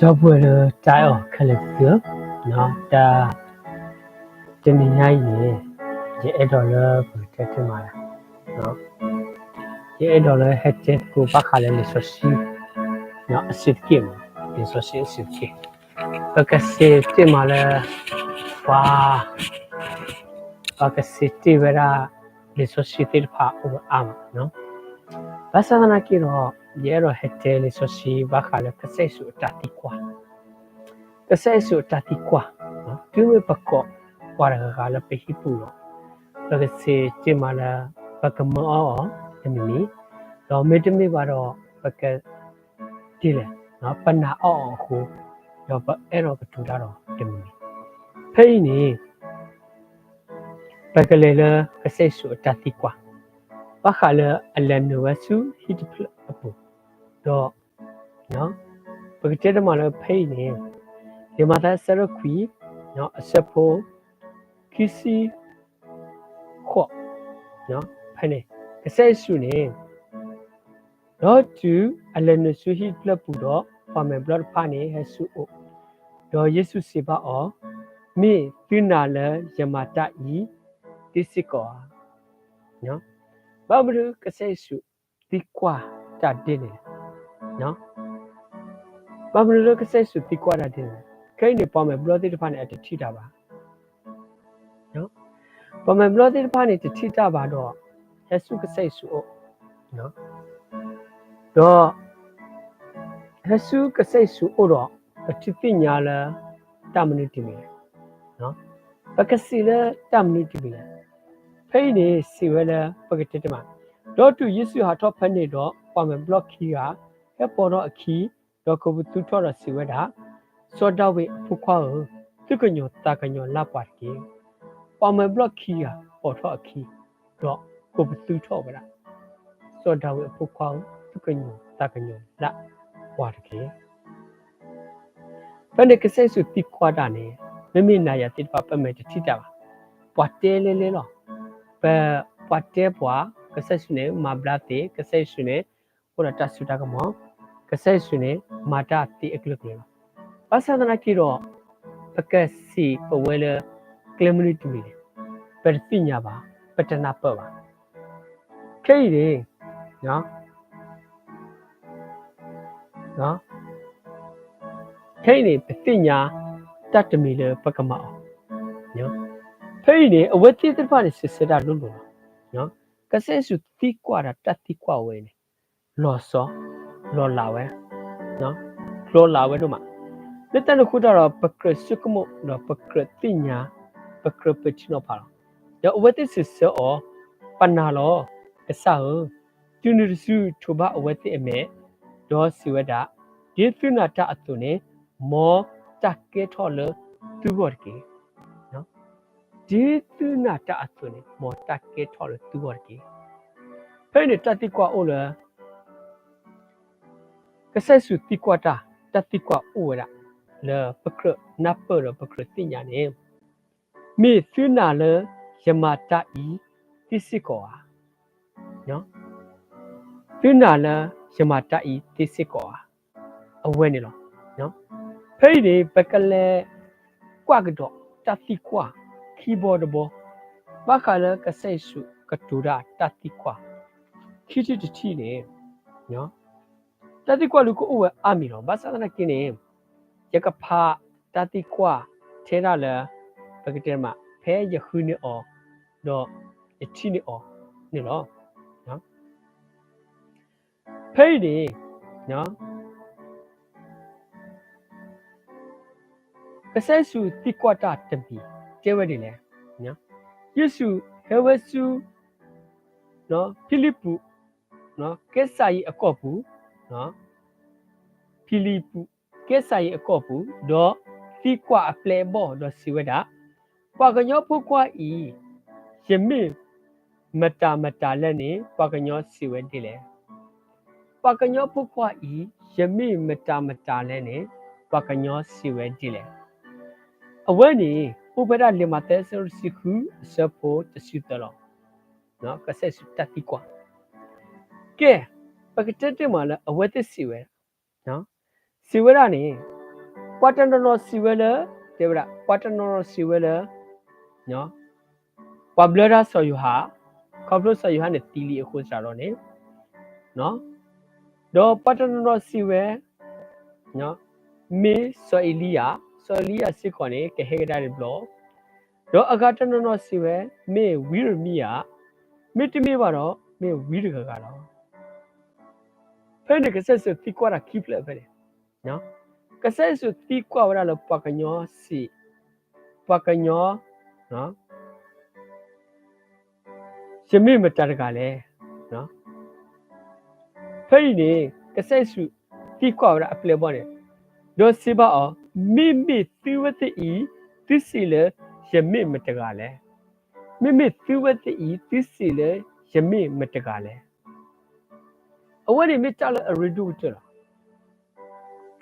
ဒီပုၢ်ဝဲၢ်လၢတၢ်အဲၣ်အီၤခဲလၢာ်သ့ၣ်ဧၢ, တၢ် တနံၤညါအံၤန့ၣ် ယအဲၣ်ဒိးလၢပကတဲတ့ၢ်မးလၢ ယအဲၣ်ဒိးလၢဟဲတဲသကိးဘၣ်ဃးလၢလံာ်စီဆှံ အဆံးတက့ၢ်မး, လံာ်စီဆှံအဆံးတက့ၢ်. ပကစံးတ့ၢ်မးလၢ ပှၤ ပှၤကစံးတ့ၢ်ဝဲဒၣ် လံာ်စီဆှံသ့ၣ်တဖၣ်အိၣ်ဝဲအါမး. ဘၣ်ဆၣ်သနာ်က့ဒီး ယအဲၣ်ဒိးဟဲတဲလံာ်စီဆှံဘၣ်ဃးလၢကစၢ်ယ့ၣ်ၡူးအတၢ်သံကွၢ်, ကစၢ်ယ့ၣ်ၡူးအတၢ်သံကွၢ်, တုၤမ့ၢ်ပကိးပှၤတဂၤဂၤလၢပဟံၣ်ပူၤဒီး ပကစံးတ့ၢ်မးလၢ ပကမၢအီၣ်အီၤတမံၤမံၤ, ဒီးမ့တမ့ၢ်ဘၣ်ဒီး ပက ဒ်လဲၣ်, ပနာ်အီၣ်အီၤအဃိ, ဒီးပအဲၣ်ဒိးကတိၤတၢ်ဒီးတမံၤမံၤ. ဖဲအံၤန့ၣ် ပကလဲၤလၢကစၢ်ယ့ၣ်ၡူးအတၢ်သံကွၢ်, ဘၣ်ဃးလၢအလဲၤနုာ်ဝဲဆူဟံၣ်တဖျၢၣ်အပူၤ, ဒီး ပကတဲတ့ၢ်မးလၢဖဲအံၤန့ၣ် လံာ်မးသဲအဆၢဒိၣ်ခွံ အဆၢဖိ ခံဆံဃိး, ဖဲန့ၣ် ကစၢ်ယ့ၣ်ၡူးန့ၣ် ဒီးတုၤအလဲၤနုာ်ဆူဟံၣ်တဖျၢၣ်ပူၤဒီး ပှၤမဲာ်ဘျီၣ်တဖၣ်န့ၣ်ဟဲဆူအအိၣ်, ဒီးယ့ၣ်ၡူးစံးဘၣ်အီၤ, မ့ၢ်သုနာ်လၢယမၤတၢ်အံၤသ့စ့ၢ်ကီးဧါ. ဘၣ်မနုၤကစၢ်ယ့ၣ်ၡူးသံကွၢ်တၢ်ဒ်န့ၣ်လဲၣ်. ဘၣ်မနုၤလၢကစၢ်ယ့ၣ်ၡူးသံကွၢ်တၢ်ဒ်န့ၣ်လဲၣ်. ခဲအံၤန့ၣ် ပှၤမဲာ်ဘျီၣ်သ့ၣ်တဖၣ်န့ၣ် အတထံၣ်တၢ်ဘၣ်. ပှၤမဲာ်ဘျီၣ်သ့ၣ်တဖၣ်န့ၣ် တထံၣ်တၢ်ဘၣ်ဒီး ဟဲဆူကစၢ်ယ့ၣ်ၡူးအအိၣ်, ဒီး ဟဲဆူကစၢ်ယ့ၣ်ၡူးအအိၣ်ဒီး ပထံၣ်သ့ၣ်ညါလၢ တၢ်မနုၤတမံၤလဲၣ်. ပကစံးလၢတၢ်မနုၤတမံၤလဲၣ်. ဖဲအံၤန့ၣ် စံးဝဲလၢပကတဲတ့ၢ်မး, ဒီးတုၤယ့ၣ်ၡူးဟးထီၣ်ဖဲန့ၣ်ဒီး ပှၤမဲာ်ဘျီၣ်ခံဂၤ ဟဲပိာ်ထီၣ်အခံ, ဒီးကိးပသူထီၣ်ဒီးစံးဝဲဒၣ်, စီၤဒၤဝံးအဖိခွါဧၢ, သူၣ်ကညီၤသးကညီၤလၢ်ပှၤတက့ၢ်. ပှၤမဲာ်ဘျီၣ်ခံဂၤပိာ်ထီၣ်အခံ, ဒီးကိးပသူထီၣ်ဝဲဒၣ်, စီၤဒၤဝံးအဖိခွါဧၢ, သူၣ်ကညီၤသးကညီၤလၢ်ပှၤတက့ၢ်. ဖဲန့ၣ်ကစၢ်ယ့ၣ်ၡူးသံကွၢ်တၢ်န့ၣ် မ့မ့ၢ်နၤယၤသ့ၣ်တဖၣ် ပမဲာ်တထံၣ်တၢ်ဘၣ်. ပှၤတဲလဲလဲလီၤ. ပ ပှၤတဲပှၤ, ကစၢ်ယ့ၣ်ၡူးန့ၣ် မၤဘျါသ့, ကစၢ်ယ့ၣ်ၡူးန့ၣ် အိၣ်ဒီးတၢ်စိတၢ်ကမီၤ, ကစၢ်ယ့ၣ်ၡူးန့ၣ် မၤတၢ်သ့အကလုာ်ကလုာ်လီၤ. ဘၣ်ဆၣ်သနာ်က့ဒီး ပကစံးပဝဲလၢ ကျဲမနုၤတမံၤန့ၣ် ပတသ့ၣ်ညါဘၣ်, ပတနၢ်ပၢၢ်ဘၣ်. ခဲအံၤန့ၣ် ခဲအံၤန့ၣ် ပသ့ၣ်ညါတၢ်တမံၤလၢပကမၤအီၤ. ဖဲအံၤန့ၣ် အဝဲသ့ၣ်သ့ၣ်တဖၣ်န့ၣ် စံးဆၢတၢ်လိၤလိၤလီၤ. ကစၢ်ယ့ၣ်ၡူးသံကွၢ်ဒီးတၢ်သံကွၢ်ဝဲအံၤန့ၣ် လီၤဆီ, လီၤလးဝဲ, လီၤလးဝဲဒိၣ်မး. လၢတၢ်န့ၣ်အဃိတၢ်ဒီး ပကြၢးဆိကမိၣ်ဒီးပကြၢးသ့ၣ်ညါ, ပကြၢးပထံၣ်နီၤဖးလီၤ. ဒီးအဝဲသ့ၣ်စံးဆၢအီၤ, ပနာ်လီၤ, ကစၢ်ဧၢ, တုၤနုၤတစုထိးဘၣ်အဝဲသ့ၣ်အမဲာ်, ဒီးစံးဝဲဒၣ်, ဒ်သုနာ်တၢ်အသိးန့ၣ်, မ်တၢ်ကဲထီၣ်လၢသုဂီၢ်တက့ၢ်. ဒ်သုနာ်တၢ်အသိးန့ၣ် မ်တၢ်ကဲထီၣ်လၢသုဂီၢ်တက့ၢ်. ဖဲအံၤန့ၣ် တၢ်သံကွၢ်အိၣ်လၢ ကစၢ်ယ့ၣ်ၡူးသံကွၢ်တၢ်, တၢ်သံကွၢ်အိၣ်ဝဲဒၣ် လၢပကြၢးနၢ်ပၢၢ်ဒီးပကြၢးသ့ၣ်ညါန့ၣ်, မ့ၢ်သုနာ်လၢယမၤတၢ်အံၤသ့စ့ၢ်ကီးဧါ. သုနာ်လၢယမၤတၢ်အံၤသ့စ့ၢ်ကီးဧါ. အဝဲန့ၣ်လီၤ. ဖဲအံၤန့ၣ် ပကလဲၤကွၢ်ကဒီးတၢ်သံကွၢ်ခံဘီတဘီ, ဘၣ်ဃးလၢကစၢ်ယ့ၣ်ၡူးကတိၤတၢ်တၢ်သံကွၢ် ခံထံၣ်တထံၣ်န့ၣ်, တၢ်သံကွၢ်ဒုးကအိၣ်ဝဲအါမံၤလီၤ. ဘၣ်ဆၣ်သနာ်က့န့ၣ် ယကဖးတၢ်သံကွၢ်ထဲဒၣ်လၢ ပကတဲမး ဖဲယဃုန့ၢ်အီၤ ဒီးယထံၣ်န့ၢ်အီၤန့ၣ်လီၤ. ဖဲအံၤန့ၣ် ကစၢ်ယ့ၣ်ၡူးသံကွၢ်တၢ်တမံၤ တဲဝဲဒ်လဲၣ်. ယ့ၣ်ၡူးဟဲဝဲဆူ ဖံလံးပူး ကဲစၢ်အံၤအကီၢ်ပူၤ, ဖံလံးပူး ကဲစၢ်အံၤအကီၢ်ပူၤ, ဒီးသံကွၢ်အပျဲၢ်အဘီၣ်ဒီးစံးဝဲဒၣ်, ပှၤကညီဖိခွါအံၤ ယမ့ၢ်မတၤမတၤလဲၣ်န့ၣ် ပှၤကညီစံးဝဲဒ်လဲၣ်. ပှၤကညီဖိခွါအံၤ ယမ့ၢ်မတၤမတၤလဲၣ်န့ၣ် ပှၤကညီစံးဝဲဒ်လဲၣ်. အဝဲန့ၣ် အိၣ်ဖဲဒၣ်လံာ်မးသဲအဆၢဒိၣ်တဆံဃု အဆၢဖိတဆံသၢလီၤ. ကစၢ်ယ့ၣ်ၡူးတၢ်သံကွၢ်, ကဲ, ပကတဲတ့ၢ်မးလၢအဝဲသ့ၣ်စံးဝဲ, စံးဝဲဒၣ်န့ၣ် ပှၤတနီၤနီၤစံးဝဲလၢ, တဲဝဲဒၣ် ပှၤတနီၤနီၤစံးဝဲလၢ ပှၤဘျၢတၢ်စီၤယိၤဟၣ်, ခီဖျိစီၤယိၤဟၣ်န့ၣ်သံလံအဃိသတးဒီးန့ၣ်, ဒီးပှၤတနီၤနီၤစံးဝဲ မ့ၢ်စီၤအ့လံယၤ, စီၤအ့လံယၤစ့ၢ်ကီးန့ၣ် ကဟဲကဒါတဘျီ, ဒီးအဂၤတနီၤနီၤစံးဝဲ မ့ၢ်ဝံယံးရမံယၤ, မ့တမ့ၢ်ဘၣ်ဒီး မ့ၢ်ဝံတဂၤဂၤလီၤ. ဖဲန့ၣ်ကစၢ်ယ့ၣ်ၡူးသံကွၢ်တၢ်ခံဖျၢၣ်ဖဲန့ၣ်, ကစၢ်ယ့ၣ်ၡူးသံကွၢ်ဝဲဒၣ်လၢပှၤကညီစံး, ပှၤကညီ ယမ့ၢ်မတၤတဂၤလဲၣ်. ဖဲအံၤန့ၣ် ကစၢ်ယ့ၣ်ၡူးသံကွၢ်ဝဲဒၣ်အပျဲၢ်အဘီၣ်န့ၣ်, ဒီးစံးဘၣ်အီၤ, မ့မ့ၢ်သုဝဲသ့ၣ်အံၤ သုစံးလၢယမ့ၢ်မတၤတဂၤလဲၣ်. မ့မ့ၢ်သုဝဲသ့ၣ်အံၤ သုစံးလၢယမ့ၢ်မတၤတဂၤလဲၣ်. အဝဲန့ၣ်မ့ၢ်တၢ်လၢအရ့ဒိၣ်ကတၢၢ်လီၤ.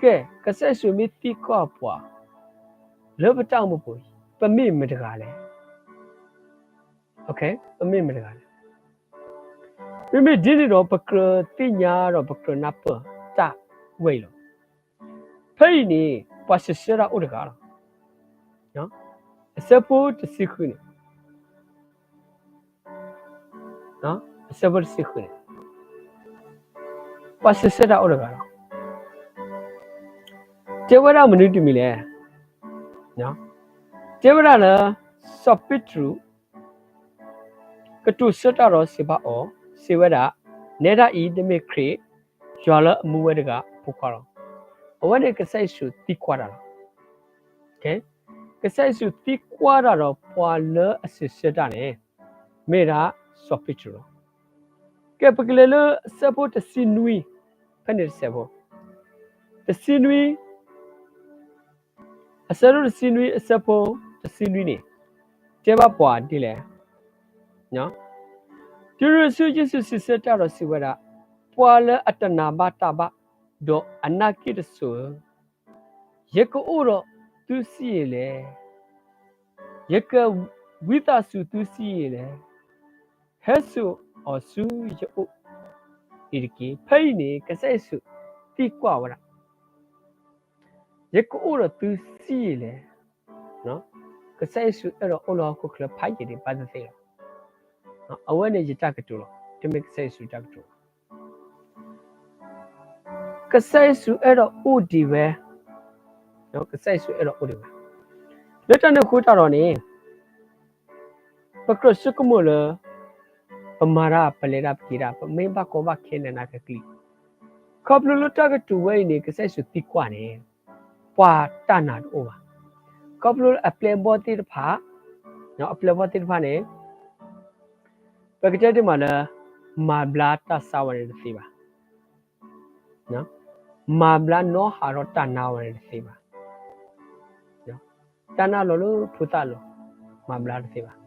ကဲ, ကစၢ်ယ့ၣ်ၡူးမ့ၢ်သံကွၢ်ပှၤ လၢပတၢ်အိၣ်မူပူၤအံၤ ပမ့ၢ်မတၤတဂၤလဲၣ်. ပမ့ၢ်မတၤတဂၤလဲၣ်. မ့မ့ၢ်ဒ်န့ၣ်ဒီး ပကြၢးသ့ၣ်ညါဒီးပကြၢးနၢ်ပၢၢ်တၢ်ဝဲအံၤလီၤ. ဖဲအံၤန့ၣ် ပှၤစံးဆၢတၢ်အိၣ်တဂၤလီၤ. အဆၢဖိတဆံဃုန့ၣ်, အဆၢဖိတဆံဃုန့ၣ်, ပှၤစံးဆၢတၢ်အိၣ်တဂၤလီၤ. တဲဝဲဒၣ်မနုၤတမံၤလဲၣ်. တဲဝဲဒၣ်လၢ စီၤပ့းတရူး ကတိၤဆၢတၢ်ဒီးစံးဘၣ်အီၤ, စံးဝဲဒၣ်, နဲဒၣ်အံၤ နမ့ၢ်ခရံာ်, ယွၤလၢအမူဝဲတဂၤအဖိခွါလီၤ. အဝဲန့ၣ်ကစၢ်ယ့ၣ်ၡူးသံကွၢ်တၢ်လီၤ. ကစၢ်ယ့ၣ်ၡူးသံကွၢ်တၢ်ဒီးပှၤလၢအစံးဆၢတၢ်န့ၣ် မ့ၢ်ဒၣ်စီၤပ့းတရူးလီၤ. ကဲ, ပကလဲၤလၢအဆၢဖိတဆံနွံ, ဖဲန့ၣ်တစဲးဖိ, တဆံနွံ, အဆၢဒိၣ်တဆံနွံ အဆၢဖိတဆံနွံန့ၣ် တဲဘၣ်ပှၤဒ်လဲၣ်. တုၤနုၤတစု ယ့ၣ်ၡူးစံးဆၢတၢ်ဒီးစံးဝဲဒၣ်, ပှၤလၢအတနာ်ဘၣ်တၢ်ဘၣ်, ဒီးအနၢ်က့ၣ်တစိၤဧၢ, ယကအိၣ်ဒီးသုဆံးယံာ်လဲၣ်. ယကဝံသးစူၤသုဆံးယံာ်လဲၣ်. ဟဲစိာ်အီၤဆူယအိၣ်အံၤတက့ၢ်. ဖဲအံၤန့ၣ် ကစၢ်ယ့ၣ်ၡူးသံကွၢ်ဝဲဒၣ်, ယကအိၣ်ဒီးသုဆံးယံာ်လဲၣ်. ကစၢ်ယ့ၣ်ၡူးအဲၣ်ဒိးအိၣ်လၢဟီၣ်ခိၣ်ချၢဖးယံာ်ဒံးဘၣ်သ့ၣ်သ့ၣ်လီၤ. အဝဲန့ၣ်ယတၢ်ကတိၤလီၤ. တမ့ၢ်ကစၢ်ယ့ၣ်ၡူးတၢ်ကတိၤလီၤ. ကစၢ်ယ့ၣ်ၡူးအဲၣ်ဒိးအိၣ်ဒံးဝဲ, ကစၢ်ယ့ၣ်ၡူးအဲၣ်ဒိးအိၣ်ဒံးဝဲ. လၢတၢ်န့ၣ်အဃိတၢ်ဒီးန့ၣ် ပကြၢးဆိကမိၣ်လၢ ပမၤတၢ် ပလဲၤတၢ် ပက့ၤတၢ် ပမ့ၢ်ဘၣ်ကီဘၣ်ခဲနးနးကျံၤကျံၤ, ခီဖျိလၢတၢ်ကတိၤဝဲအံၤန့ၣ် ကစၢ်ယ့ၣ်ၡူးသံကွၢ်န့ၣ် ပှၤတၢ်နာ်တအိၣ်ဘၣ်. ခီဖျိလၢအပျဲၢ်အဘီၣ်သ့ၣ်တဖၣ်, အပျဲၢ်အဘီၣ်သ့ၣ်တဖၣ်န့ၣ် ပကတဲတ့ၢ်မးလၢ မၤဘျါတၢ်ဆါဝဲန့ၣ်တသ့ဘၣ်. မၤဘျါနီၢ်ဟးထီၣ်တၢ်နါဝဲန့ၣ်တသ့ဘၣ်. တၢ်နါလီၤလၢဖိသၣ်လီၤ, မၤဘျါတသ့ဘၣ်.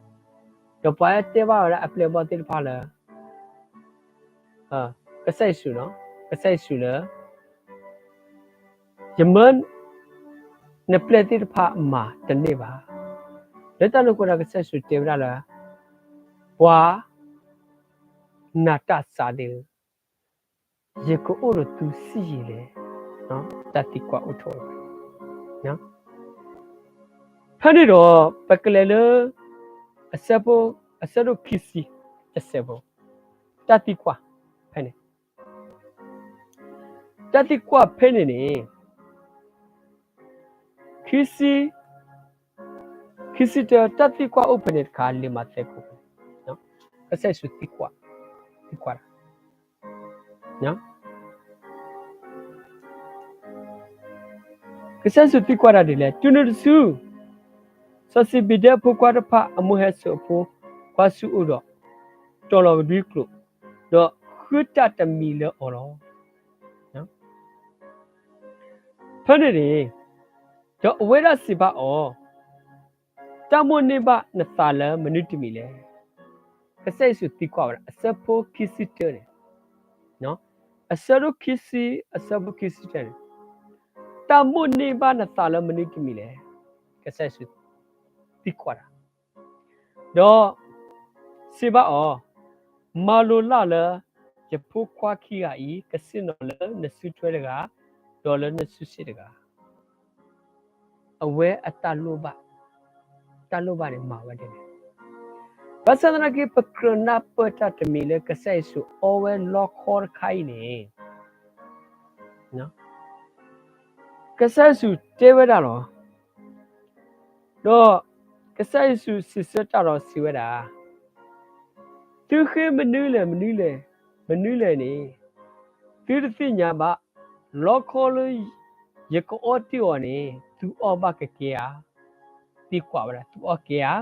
ဒီးပှၤတဲဘၣ်ဝဲဒၣ်အပျဲၢ်အဘီၣ်သ့ၣ်တဖၣ်လၢ ကစၢ်ယ့ၣ်ၡူး, ကစၢ်ယ့ၣ်ၡူးလၢ ယမၢ နပျဲၢ်သ့ၣ်တဖၣ်မၤတန့ၢ်ဘၣ်. လၢတၢ်န့ၣ်အဃိဒီး ကစၢ်ယ့ၣ်ၡူးတဲဝဲဒၣ်လၢ ပှၤနာ်တၢ်ဆါသ့ၣ်ဧၢ, ယကအိၣ်ဒီးသုဆံးယံာ်လဲၣ်. တၢ်သံကွၢ်အိၣ်ထီၣ်ဝဲ. ဖဲန့ၣ်ဒီး ပကလဲၤလၢ အဆၢဖိ, အဆၢဒိၣ်ခံဆံတစဲးဖိ, တၢ်သံကွၢ်ဖဲန့ၣ် တၢ်သံကွၢ်ဖဲန့ၣ်န့ၣ် ခံဆံ, ခံဆံတၢ တၢ်သံကွၢ်အိၣ်ဖဲန့ၣ်တခါ လံာ်မးသဲခိၣ်ဖဲန့ၣ်, ကစၢ်ယ့ၣ်ၡူးသံကွၢ်, သံကွၢ်တၢ်, ကစၢ်ယ့ၣ်ၡူးသံကွၢ်တၢ်ဒ်လဲၣ်. တုၤနုၤတစု စီၤစံးဘံဒဲအဖိခွါတဖၣ်အမိၢ်ဟဲစိာ်အဖိခွါဆူအအိၣ်ဒီး တီၤလီၤကဒွံကျိာ်, ဒီးဃုတၢ်တမံၤလၢအီၤလီၤ. ဖဲန့ၣ်န့ၣ် ဒီးအဝဲဒၣ်စံးဘၣ်အီၤ, တၢ်မိၣ်န့ၢ်ဘၣ်နသးလၢမနုၤတမံၤလဲၣ်. ကစၢ်ယ့ၣ်ၡူးသံကွၢ်ဝဲဒၣ် အဆၢဖိခံဆံတၢန့ၣ်, အဆၢဒိၣ်ခံဆံ, အဆၢဖိခံဆံတၢန့ၣ်, တၢ်မိၣ်န့ၢ်ဘၣ်နသးလၢမနုၤတမံၤလဲၣ်. ကစၢ်ယ့ၣ်ၡူးသံကွၢ်တၢ်, ဒီးစံးဘၣ်အီၤ, မၤလိလၢ်လၢ ယဖိခွါခံဂၤအံၤ ကဆ့ၣ်နီၤလၢနစုထွဲတဂၤ, ဒီးလၢနစုစ့ၣ်တဂၤ. အဝဲအတၢ်လိၣ်ဘၣ်, တၢ်လိၣ်ဘၣ်န့ၣ်မၤဝဲဒ်လဲၣ်. ဘၣ်ဆၣ်သနာ်က့ ပကြၢးနၢ်ပၢၢ်တၢ်တမံၤလၢကစၢ်ယ့ၣ်ၡူးအီဝဲလီခီတခါအံၤန့ၣ်, ကစၢ်ယ့ၣ်ၡူးတဲဝဲဒၣ်လီၤ. ဒီးကစၢ်ယ့ၣ်ၡူးစံးဆၢတၢ်ဒီးစံးဝဲဒၣ်, သုဃ့မနုၤလဲၣ်, မနုၤလဲၣ်, မနုၤလဲၣ်န့ၣ် သုတသ့ၣ်ညါဘၣ်. လီခီလၢယကအီတ့ၢ်အီၤန့ၣ် သုအီၣ်ဘၣ်ကကဲဧါ. သံကွၢ်ဝဲဒၣ် သုအီၣ်ကဲဧါ.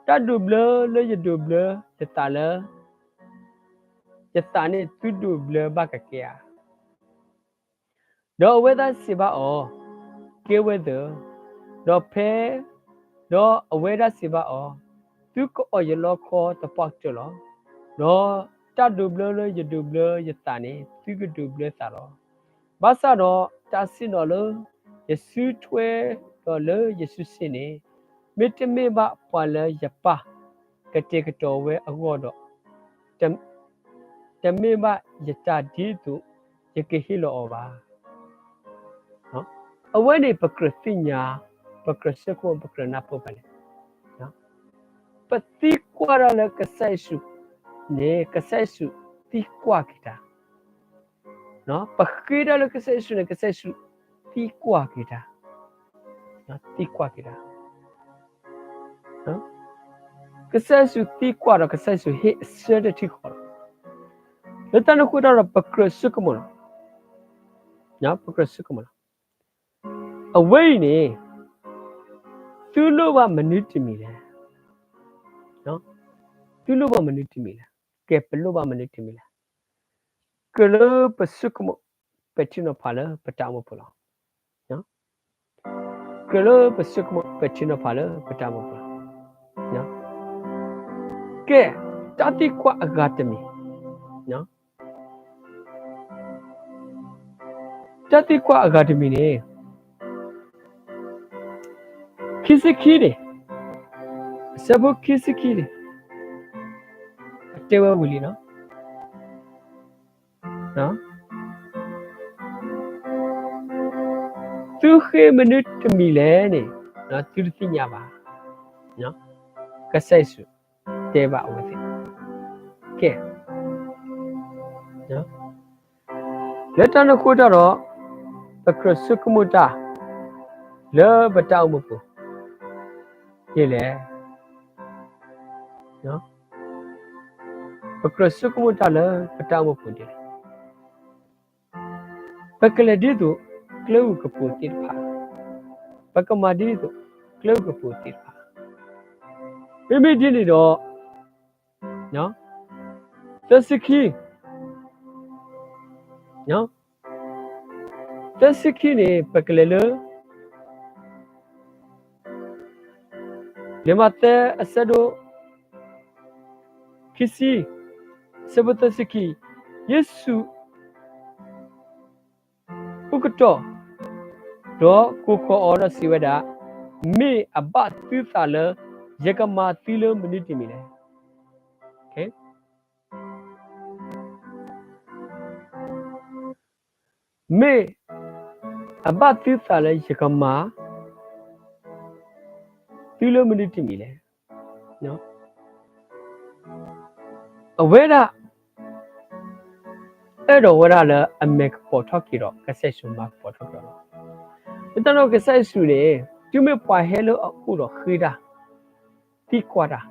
တၢ်ဒိးဘျၢလၢယဒိးဘျၢယသးလၢ ယသးန့ၣ် သုဒိးဘျၢဘၣ်ကကဲဧါ. ဒီးအဝဲဒၣ်စံးဘၣ်အီၤ, ကဲဝဲသၢ. ဒီးဖဲ, ဒီးအဝဲဒၣ်စံးဘၣ်အီၤ, သုကအီၣ်ယလီခီတပှၢ်ကတၢၢ်လီၤ. ဒီးတၢ်ဒိးဘျၢလၢယဒိးဘျၢယသးန့ၣ် သုကဒိးဘျၢသးလီၤ. ဘၣ်ဆၣ်ဒီးတၢ်ဆ့ၣ်နီၤလၢယစုထွဲဒီးလၢယစုစ့ၣ်န့ၣ်, မ့တမ့ၢ်ဘၣ်ပှၤလၢယပၢ်ကတဲာ်ကတီၤဝဲအဂီၢ်ဒီး, တ, တမ့ၢ်ဘၣ်ယတၢ်ဒ်သိးယကဟ့ၣ်လီၤအီၤဘၣ်. အဝဲန့ၣ်ပကြၢးသ့ၣ်ညါ, ပကြၢးဆိကမိၣ်, ပကြၢးနၢ်ပၢၢ်ဘၣ်လဲၣ်. ပသံကွၢ်တၢ်လၢကစၢ်ယ့ၣ်ၡူးန့ၣ် ကစၢ်ယ့ၣ်ၡူးသံကွၢ်က့ၤတၢ်. ပဃ့တၢ်လၢကစၢ်ယ့ၣ်ၡူးန့ၣ် ကစၢ်ယ့ၣ်ၡူးသံကွၢ်က့ၤတၢ်, သံကွၢ်က့ၤတၢ်. ကစၢ်ယ့ၣ်ၡူးသံကွၢ်ဒီး ကစၢ်ယ့ၣ်ၡူးဟ့ၣ်အဆၢတထံၣ်ဃီလီၤ. လၢတၢ်န့ၣ်အဃိတၢ်ဒီး ပကြၢးဆိကမိၣ်လီၤ. ပကြၢးဆိကမိၣ်လီၤ. အဝဲအံၤန့ၣ် သုလိၣ်ဘၣ်မနုၤတမံၤလဲၣ်. သုလိၣ်ဘၣ်မနုၤတမံၤလဲၣ်. ကဲ ပလိၣ်ဘၣ်မနုၤတမံၤလဲၣ်. ကြၢးလၢပဆိကမိၣ် ပဲာ်ထံနီၤဖးလၢပတၢ်အိၣ်မူပူၤလီၤ. ကြၢးလၢပဆိကမိၣ် ပဲာ်ထံနီၤဖးလၢပတၢ်အိၣ်မူပူၤလီၤ. ကဲ, တၢ်သံကွၢ်အဂၤတမံၤ, တၢ်သံကွၢ်အဂၤတမံၤန့ၣ် ခံဆံခံန့ၣ်, အဆၢဖိခံဆံခံန့ၣ် အတဲဝဲဝံၤလံလီၤ. သုဃ့မနုၤတမံၤလဲၣ်န့ၣ် သုတသ့ၣ်ညါဘၣ်. ကစၢ်ယ့ၣ်ၡူးတဲဘၣ်အဝဲသ့ၣ်. ကဲ, လၢတၢ်န့ၣ်အဃိတၢ်ဒီး ပကြၢးဆိကမိၣ်တၢ်လၢပတၢ်အိၣ်မူပူၤဒ်လဲၣ်. ပကြၢးဆိကမိၣ်တၢ်လၢပတၢ်အိၣ်မူပူၤဒ်လဲၣ်. ပကလဲၤဒ်သိးကျဲဂုၤကပူၤသ့ၣ်တဖၣ်, ပကမၤဒ်သိးကျဲဂုၤကပူၤသ့ၣ်တဖၣ်. မ့မ့ၢ်ဒ်န့ၣ်ဒီး သၢဆံခံ, သၢဆံခံန့ၣ် ပကလဲၤလၢ လံာ်မးသဲအဆၢဒိၣ် ခံဆံ, အဆၢဖိသၢဆံခံ, ယ့ၣ်ၡူး အိၣ်ကတီၢ် ဒီးကိးဃီၤအီၤဒီးစံးဝဲဒၣ်, မ့ၢ်အဘၣ်သုသးလၢ ယကမၤသုလၢမနုၤတမံၤလဲၣ်. မ့ၢ်အဘၣ်သုသးလၢယကမၤသုလၢမနုၤတမံၤလဲၣ်. အဝဲဒၣ် အဲၣ်ဒိးဝဲဒၣ်လၢအမဲာ်ကပီၤထီၣ်က့ၤဒီး ကစၢ်ယ့ၣ်ၡူးမၤကပီၤထီၣ်က့ၤအီၤလီၤ. လၢတၢ်န့ၣ်ကစၢ်ယ့ၣ်ၡူးန့ၣ် တုၤမ့ၢ်ပှၤဟဲလၢအအိၣ်ဒီးဃ့တၢ် သံကွၢ်တၢ်,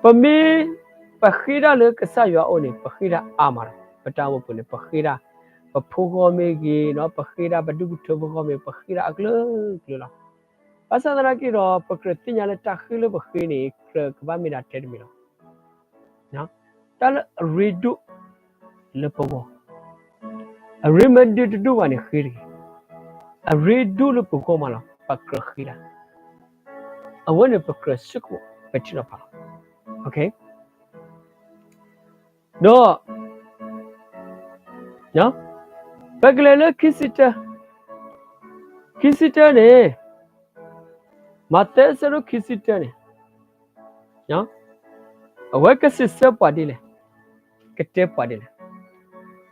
ပမ့ၢ် ပဃ့တၢ်လၢကစၢ်ယွၤအအိၣ်န့ၣ် ပဃ့တၢ်အါမးလီၤ. ပတၢ်အိၣ်မူပူၤန့ၣ် ပဃ့တၢ် ပဖိဂီၢ်မ့ၢ်ဂ့ၤ, ပဃ့တၢ်ပဒူၣ်ပထၢဖိဂီၢ်မ့ၢ်ဂ့ၤ, ပဃ့တၢ်အကလုာ်ကလုာ်လီၤ. ဘၣ်ဆၣ်သနာ်က့ဒီး ပကြၢးသ့ၣ်ညါလၢတၢ်ဃ့လၢပဃ့န့ၣ် ကြၢးကဘၣ်မ့ၢ်ဒၣ်ထဲတမံၤလီၤ. တၢ်လၢအရ့ဒိၣ်လၢပဂီၢ်, အရ့မ့ၢ်ဒိၣ်တဒိၣ်ဘၣ်န့ၣ်ဃ့တဂ့ၤ. အရ့ဒိၣ်လၢပဂီၢ်မးလီၤ ပကြၢးဃ့တၢ်. အဝဲန့ၣ်ပကြၢးဆိကမိၣ် ပဲာ်ထံနီၤဖးလီၤ. ဒီး ပကလဲၤလၢခံဆံတၢ, ခံဆံတၢန့ၣ်, မးသဲအဆၢဒိၣ်ခံဆံတၢန့ၣ်, အဝဲကစံးဆၢပှၤဒ်လဲၣ်, ကတဲပှၤဒ်လဲၣ်.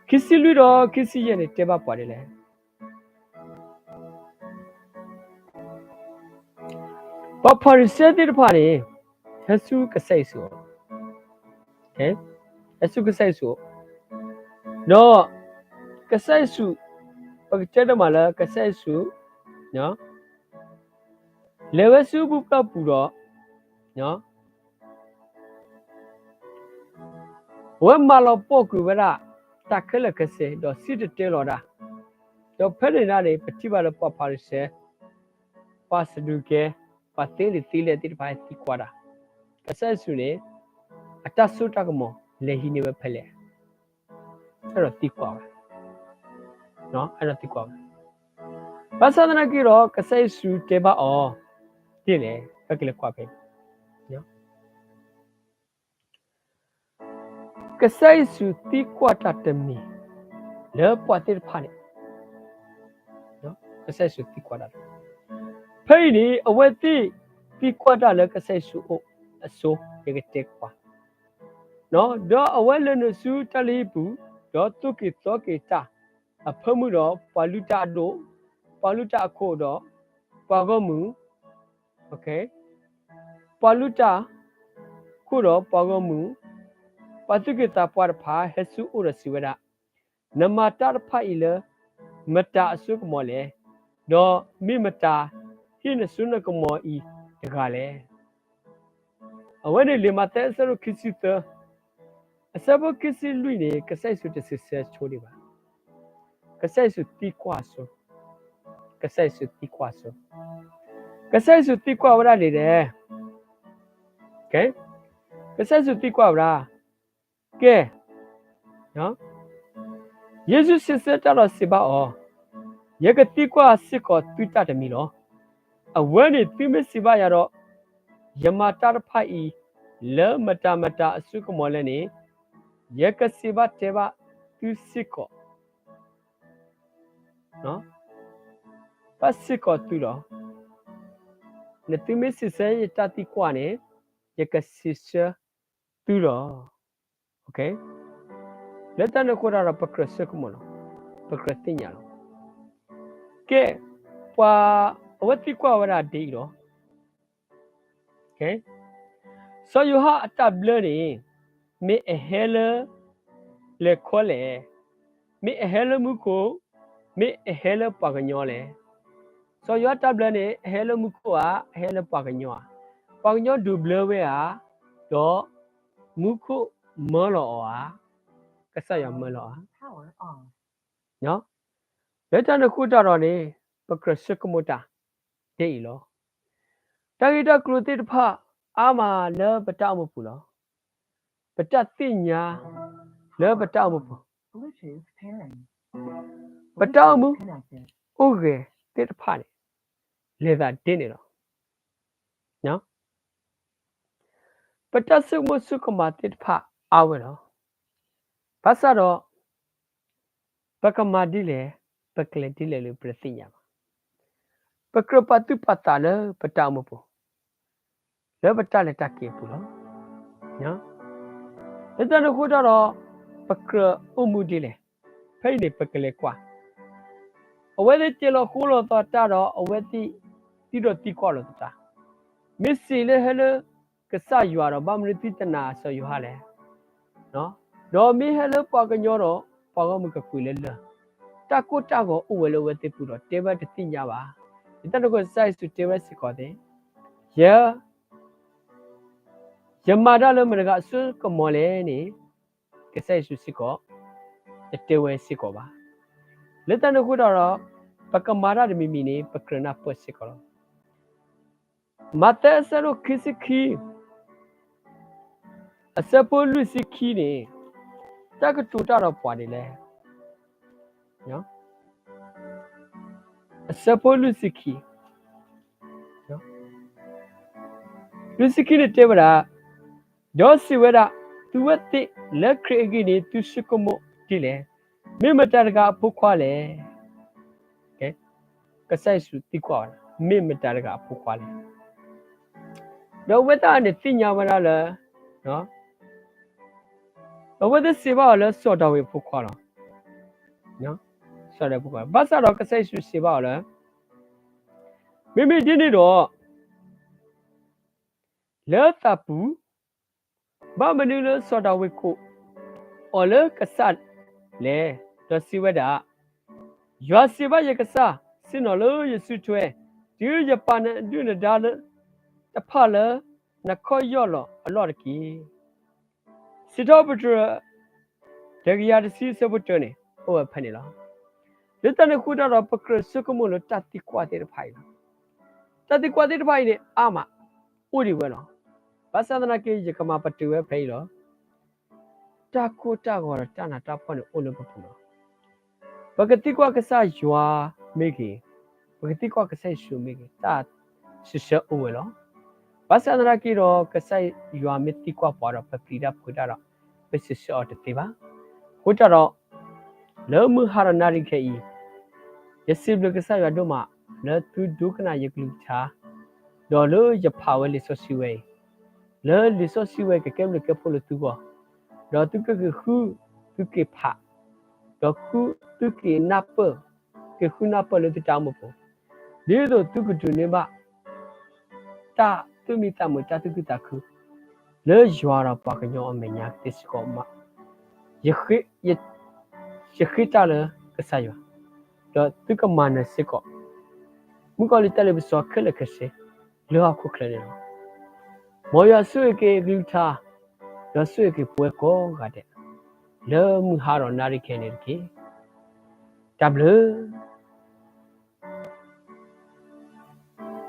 ခံဆံလွံၢ်ဒီးခံဆံယဲၢ်န့ၣ် တဲဘၣ်ပှၤဒ်လဲၣ်. ပှၤဖၤရံၤၡဲသ့ၣ်တဖၣ်န့ၣ် ဟဲဆူကစၢ်ယ့ၣ်ၡူးအအိၣ်, ဟဲဆူကစၢ်ယ့ၣ်ၡူးအအိၣ်, ဒီးကစၢ်ယ့ၣ်ၡူး, ပကတဲတမးလၢကစၢ်ယ့ၣ်ၡူး လဲၤဝဲဆူဘူၣ်ဖျၢၣ်ပူၤဒီး အဝဲမၤလီၤပိာ်ကွံာ်ဝဲဒၣ် တၢ်ခဲလၢာ်ခဲဆ့ ဒီးစံၣ်တဲၤတဲလီၤတၢ်, ဒီးဖဲန့ၣ်ဒၣ်န့ၣ် ပထံၣ်ဘၣ်လၢပှၤဖၤရံၤၡဲ, ပှၤစဒူၤကဲ, ပှၤသ့လံာ်သ့လဲၢ်သ့ၣ်တဖၣ်ဟဲသံကွၢ်တၢ်, ကစၢ်ယ့ၣ်ၡူးန့ၣ် အတၢ်စိတၢ်ကမီၤလဲၤဟံးန့ၢ်ဝဲဖဲလဲၣ်, အဲၣ်ဒိးသံကွၢ်ဝဲ, အဲၣ်ဒိးသံကွၢ်ဝဲ, ဘၣ်ဆၣ်သနာ်က့ဒီး ကစၢ်ယ့ၣ်ၡူးတဲဘၣ်အီၤ ဒ်လဲၣ်, ပကလဲၤကွၢ်ဖဲ ကစၢ်ယ့ၣ်ၡူးသံကွၢ်တၢ်တမံၤ လၢပှၤသ့ၣ်တဖၣ်န့ၣ်, ကစၢ်ယ့ၣ်ၡူးသံကွၢ်တၢ်တမံၤ, ဖဲအံၤန့ၣ် အဝဲသ့ၣ်သံကွၢ်တၢ်လၢကစၢ်ယ့ၣ်ၡူးအအိၣ်အစိၤ ယကတဲကွၢ်, ဒီးအဝဲလဲၤနုာ်ဆူတၢ်လုၢ်ဟံၣ်ပူၤ, ဒီးသိၣ်က့ၤသီက့ၤတၢ်အဖၢမုၢ်ဒီး ပှၤလုၢ်တၢ်အဒိၣ်, ပှၤလုၢ်တၢ်အခိၣ်ဒီး ပှၤဂီၢ်မုၢ် ပှၤလုၢ်တၢ်အခိၣ်ဒီးပှၤဂီၢ်မုၢ်, ပှၤသူၣ်က့ၤသးပှၢ်တဖၣ် ဟဲဆူအအိၣ်ဒီးစံးဝဲဒၣ်, နမၤတၢ်တဖၣ်အံၤလၢ မတၤအစိကမီၤလဲၣ်, ဒီးမ့ၢ်မတၤဟ့ၣ်နစိနကမီၤအံၤတဂၤလဲၣ်. အဝဲန့ၣ်လံာ်မးသဲအဆၢဒိၣ်ခံဆံသၢ, အဆၢဖိခံဆံလွံၢ်န့ၣ် ကစၢ်ယ့ၣ်ၡူးတစံးဆၢဆိဒံးဘၣ်. ကစၢ်ယ့ၣ်ၡူးသံကွၢ်အစိ, ကစၢ်ယ့ၣ်ၡူးသံကွၢ်အစိ, ကစၢ်ယ့ၣ်ၡူးသံကွၢ်ဝဲဒၣ်ဒ်လဲၣ်, ကစၢ်ယ့ၣ်ၡူးသံကွၢ်ဝဲဒၣ်, ကဲ, ယ့ၣ်ၡူးစံးဆၢတၢ်ဒီးစံးဘၣ်အီၤ, ယကသံကွၢ်စ့ၢ်ကီးသုတၢ်တမံၤလီၤ. အဝဲန့ၣ်သုမ့ၢ်စံးဘၣ်ယၤဒီး, ယမၤတၢ်တဖၣ်အံၤ လၢမတၤမတၤအစိကမီၤလဲၣ်န့ၣ်, ယကစံးဘၣ်တဲဘၣ်သုစ့ၢ်ကီး ဘၣ်စ့ၢ်ကီးသုလီၤ. နသုမ့ၢ်စံးဆၢယတၢ်သံကွၢ်န့ၣ်, ယကစံးဆၢသုလီၤ. လၢတၢ်န့ၣ်အဃိတၢ်ဒီး ပကြၢးဆိကမိၣ်လီၤ, ပကြၢးသ့ၣ်ညါလီၤ. ကဲ, ပှၤအဝဲသံကွၢ်ဝဲဒၣ်ဒ်အံၤလီၤ. စီၤယိၤဟၣ်အတၢ်ဘျၢန့ၣ် မ့ၢ်အဟဲလၢလဲၤခီလဲၣ်, မ့ၢ်အဟဲလၢမူခိၣ်, မ့ၢ်အဟဲလၢပှၤကညီလဲၣ်. စီၤယိၤဟၣ်တၢ်ဘျၢန့ၣ် အဟဲလၢမူခိၣ်ဧါ, အဟဲလၢပှၤကညီဧါ. ပှၤကညီဒုးဘျၢဝဲဧါ, ဒီးမူခိၣ်မၢလီၤအီၤဧါ, ကစၢ်ယွၤမၢလီၤဧါ. လၢတၢ်န့ၣ်အဃိတၢ်ဒီးန့ၣ်, ပကြၢးဆိကမိၣ်တၢ်ဒ်အံၤလီၤ. တၢ်ဂ့ၢ်တၢ်ကျိၤသ့ၣ်တဖၣ်အါမးလၢပတၢ်အိၣ်မူပူၤလီၤ. ပတၢ်သ့ၣ်ညါလၢပတၢ်အိၣ်မူပူၤ, ပတၢ်အိၣ်မူအိၣ်ဂဲၤသ့ၣ်တဖၣ်န့ၣ် လဲၤသးဒ်န့ၣ်လီၤ. ပတၢ်ဆိကမိၣ်ဆိကမးသ့ၣ်တဖၣ်အါဝဲလီၤ. ဘၣ်ဆၣ်ဒီး ပကမၤဒ်လဲၣ်, ပကလဲၤဒ်လဲၣ်လၢပတသ့ၣ်ညါဘၣ်. ပကြၢးပာ်သူၣ်ပာ်သးလၢပတၢ်အိၣ်မူပူၤ, လၢပတၢ်လဲၤတၢ်က့ၤအပူၤလီၤ. လၢတၢ်န့ၣ်အဃိတၢ်ဒီး ပကြၢးအိၣ်မူဒ်လဲၣ်, ဖဲအံၤန့ၣ် ပကလဲၤကွၢ် အဝဲသ့ၣ်တ့လီၤဃိလိာ်သးတၢ်ဒီး အဝဲသ့ၣ်သံဒီးသံကွၢ်လိာ်သးတၢ်, မ့ၢ်စံးလၢဟဲလၢကစၢ်ယွၤဒီး ဘၣ်မနုၤသုတနာ်စီၤယိၤဟၣ်လဲၣ်. ဒီးမ့ၢ်ဟဲလၢပှၤကညီဒီး ပှၤဂီၢ်မုၢ်ကကွံာ်လၢလၢၢ်, တၢ်ကိၢ်တၢ်ဂီၤအိၣ်ဝဲလၢအဝဲသ့ၣ်ပူၤဒီး တဲဝဲတသ့ၣ်ညါဘၣ်. လၢတၢ်န့ၣ်အဃိ ကစၢ်ယ့ၣ်ၡူးတဲဝဲစ့ၢ်ကီးသ့ၣ်, ယ ယမၤတၢ်လၢမတၤတဂၤအစိကမီၤလဲၣ်န့ၣ်, ကစၢ်ယ့ၣ်ၡူးစ့ၢ်ကီး တတဲဝဲစ့ၢ်ကီးဘၣ်. လၢတၢ်န့ၣ်အဃိတၢ်ဒီး ပကမၤတၢ်တမံၤမံၤန့ၣ် ပကြၢးနၢ်ပၢၢ်စ့ၢ်ကီးလီၤ. မးသဲအဆၢဒိၣ်ခံဆံခံ, အဆၢဖိလွံၢ်ဆံခံန့ၣ် တၢ်ကတိၤတၢ်ဒီးပှၤဒ်လဲၣ်. အဆၢဖိလွံၢ်ဆံခံ, လွံၢ်ဆံခံန့ၣ်တဲဝဲဒၣ်, ဒီးစံးဝဲဒၣ်, သုဝဲသ့ၣ်လၢခရံာ်အဂ့ၢ်န့ၣ် သုဆိကမိၣ်ဒ်လဲၣ်. မ့ၢ်မတၤတဂၤအဖိခွါလဲၣ်. ကစၢ်ယ့ၣ်ၡူးသံကွၢ်ဝဲဒၣ် မ့ၢ်မတၤတဂၤအဖိခွါလဲၣ်. ဒီးအဝဲသ့ၣ်န့ၣ်သ့ၣ်ညါဝဲဒၣ်လၢ အဝဲသ့ၣ်စံးဘၣ်အီၤလၢစီၤဒၤဝံးအဖိခွါလီၤ. စီၤဒၤဝံးအဖိခွါ, ဘၣ်ဆၣ်ဒီးကစၢ်ယ့ၣ်ၡူးစံးဘၣ်အီၤလၢ မ့မ့ၢ်ဒ်န့ၣ်ဒီး လၢသးပူၤ, ဘၣ်မနုၤလၢစီၤဒၤဝံးကိးအီၤလၢကစၢ်လဲၣ်, ဒီးစံးဝဲဒၣ်, ယွၤစံးဘၣ်ယကစၢ်, ဆ့ၣ်နီၤလၢယစုထွဲ, တုၤယပာ်နဒုၣ်နဒါတဖၣ်လၢနခီၣ်ယီၢ်လီၤအလီၢ်တက့ၢ်. စံးထီၣ်ပတြၢၤ တကယၤတဆံအဆၢဖိတၢန့ၣ် အိၣ်ဝဲဖဲန့ၣ်လီၤ. လၢတၢ်န့ၣ်အဃိတၢ်ဒီး ပကြၢးဆိကမိၣ်လၢတၢ်သံကွၢ်သ့ၣ်တဖၣ်အံၤလီၤ. တၢ်သံကွၢ်သ့ၣ်တဖၣ်အံၤန့ၣ် အါမး အိၣ်ဒံးဝဲလီၤ. ဘၣ်ဆၣ်သနာ်က့ ယကမၤပတုာ်ဝဲဖဲအံၤလီၤ. တၢ်ကိၢ်တၢ်ဂီၤဒီးတၢ်နးတၢ်ဖှီၣ်န့ၣ်အိၣ်လၢပပူၤလီၤ. ပကသံကွၢ်ကစၢ်ယွၤမ့ၢ်ဂ့ၤ, ပကသံကွၢ်ကစၢ်ယ့ၣ်ၡူးမ့ၢ်ဂ့ၤ, တၢ်စံးဆၢအိၣ်ဝဲလီၤ. ဘၣ်ဆၣ်သနာ်က့ဒီး ကစၢ်ယွၤမ့ၢ်သံကွၢ်ပှၤဒီး ပပျံၤတၢ်ဖုးတၢ်ဒီး ပစံးဆၢအီၤတသ့ဘၣ်. အဃိတၢ်ဒီး လၢမုၢ်ဟါဒီးနၣ်ရံၣ်ခဲအံၤ, ယစံးဘျုးကစၢ်ယွၤဒိၣ်မး လၢသုဒိကနၣ်ယကလုၢ်ကထါ, ဒီးလၢယဖးဝဲလံာ်စီဆှံဝဲအံၤ, လၢလံာ်စီဆှံဝဲကကဲဘျုးကဲဖှိၣ်လၢသုဂီၢ်, ဒီးသုကက့ၤဃု, သုက့ၤဖး, ဒီးသုက့ၤနၢ်ပၢၢ်, က့ၤဃုနၢ်ပၢၢ်လၢသုတၢ်အိၣ်မူပူၤ, ဒ်သိးသုကဒိးန့ၢ်ဘၣ် တၢ်သူၣ်မံသးမုာ် တၢ်သူၣ်ခုသးခု လၢယွၤဒီးပှၤကညီအမဲာ်ညါကသ့စ့ၢ်ကီးမး. ယဃ့တၢ်လၢကစၢ်ယွၤ, ဒီးသုကမၤနၢၤစ့ၢ်ကီး မုၣ်ကီၤလံၢ်တၢ်လ့ပစီခဲလၢာ်ခဲဆ့ လၢဟီၣ်ခိၣ်ချၢန့ၣ်လီၤ. မ်ယွၤဆိၣ်ဂ့ၤက့ၤအကလုၢ်ကထါ, ဒီးဆိၣ်ဂ့ၤက့ၤပဝဲကိးဂၤဒဲး, လၢမုၢ်ဟါဒီးနၣ်ရံၣ်ခဲအံၤန့ၣ်တက့ၢ်. တၢ်ဘျုး